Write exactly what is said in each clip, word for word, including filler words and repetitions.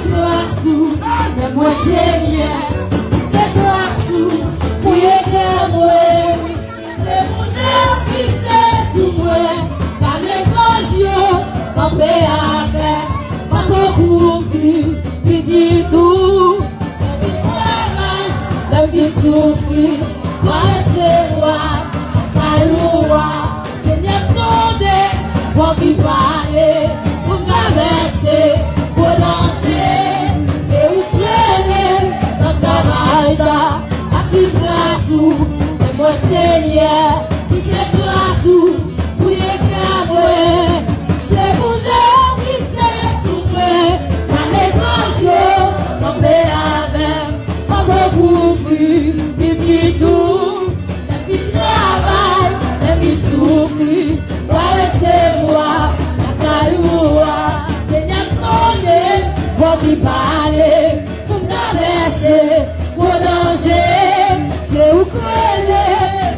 Gras ou, men mwen Senyè, kite gras ou mouye kè mwen. Se pou Bondye fikse sou mwen, lame zanj yo kanpe avè m, manto kouvri pitit ou. Lè m fin travay, lè m fin soufri, mwen resevwa lakay ou a. Senyè, m tande vwa ki pale pou m travèse gwo danje. Se ou k rele nan travay sa, m ap swiv tras ou. Men mwen, Senyè, kite gras ou fouye kè mwen. Se pou je w fikse sou mwen, lame zanj yo kanpe avè m, manto kouvri pitit ou. Lè m fin travay, lè m fin soufri, mwen resevwa lakay ou a. Senyè, m konnen vwa ki pale pou m travèse gwo danje. Se ou k rele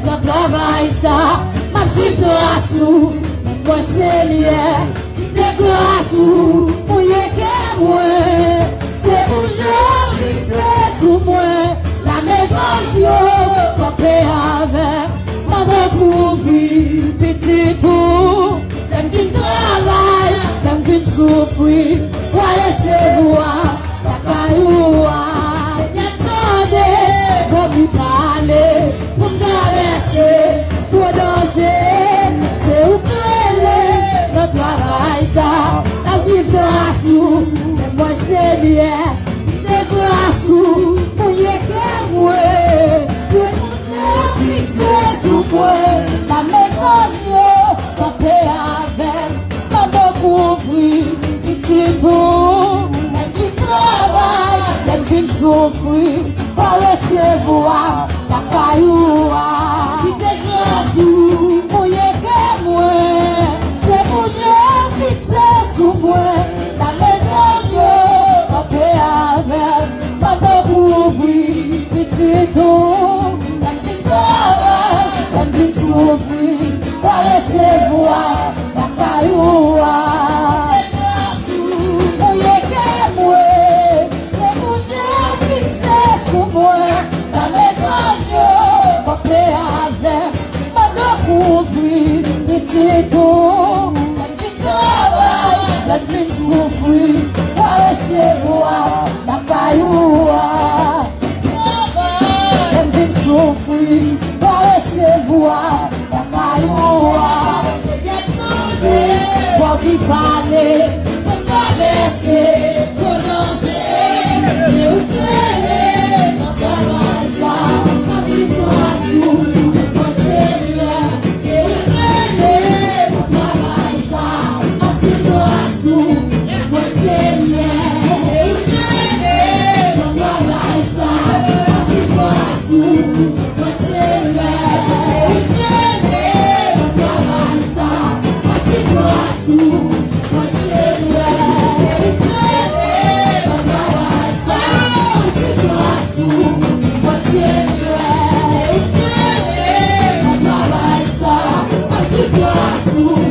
nan travay sa, m ap swiv tras ou. Mwen, Senyè, kite gras ou mouye kè mwen. Se pou je w fikse sou mwen, lame zanj yo kanpe avè m, manto kouvri pitit ou. Lè m fin travay, lè m fin soufri, mwen resevwa lakay ou a. Tande vwa ki pale pou m travèse gwo danje. Se ou k rele nan travay sa, m ap swiv tras ou. Men mwen, Senyè, kite gras ou mouye kè mwen. Bondye fikse sou mwen, lame zanj yo kanpe avè m, manto kouvri pitit ou. Lè m fin travay, lè m fin soufri, mwen resevwa lakay ou a. Kite gras ou mouye kè mwen. Se pou je w fikse sou mwen, lame zanj yo kanpe avè m, manto kouvri pitit ou. Lè m fin travay, lè m fin soufri, mwen resevwa lakay ou a. Mouye kè mwen, se pou je w fikse sou mwen, lame zanj yo kanpe avè m, manto kouvri pitit ou. Lè m fin travay, lè m fin soufri, mwen resevwa lakay ou a. Lè m fin soufri, mwen resevwa lakay ou a. Vwa ki pale pou m travèse gwo danje. Se ou k rele nan travay sa, m ap swiv tras ou, mwen Senyè. Se ou k rele nan travay sa, m ap swiv tras ou, mwen Senyè. Se ou k rele nan travay sa, m ap swiv tras ou, mwen Senyè. Se ou k rele nan travay sa, m ap swiv tras ou, mwen Senyè. Se ou k rele nan travay sa, m ap swiv tras ou, mwen Senyè. Nan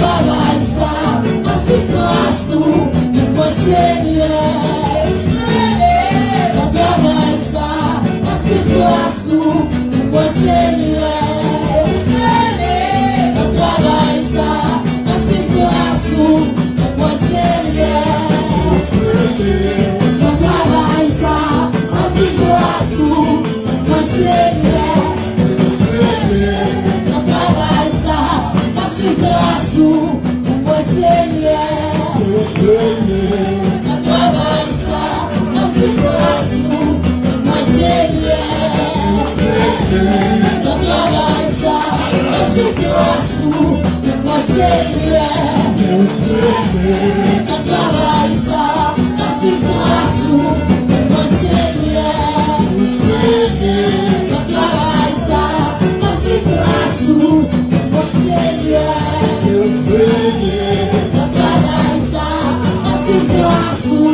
travay sa, m ap swiv tras ou, mwen Senyè. Nan travay sa, m ap swiv tras ou, mwen Senyè. Nan travay sa, m ap swiv tras ou, mwen Senyè. Nan travay sa, m ap swiv tras ou, mwen Senyè. Nan travay sa, m ap swiv tras ou, mwen Senyè. Nan travay sa, m ap swiv tras ou, mwen Senyè. Nan travay sa, m ap swiv tras ou, mwen Senyè. Nan travay sa, m ap swiv tras ou, mwen Senyè. Nan travay sa, m ap swiv tras ou, mwen Senyè. Nan travay sa, m ap swiv tras ou, mwen Senyè. Nan travay sa, m ap swiv tras ou, mwen Senyè. Nan travay sa, m ap swiv tras ou,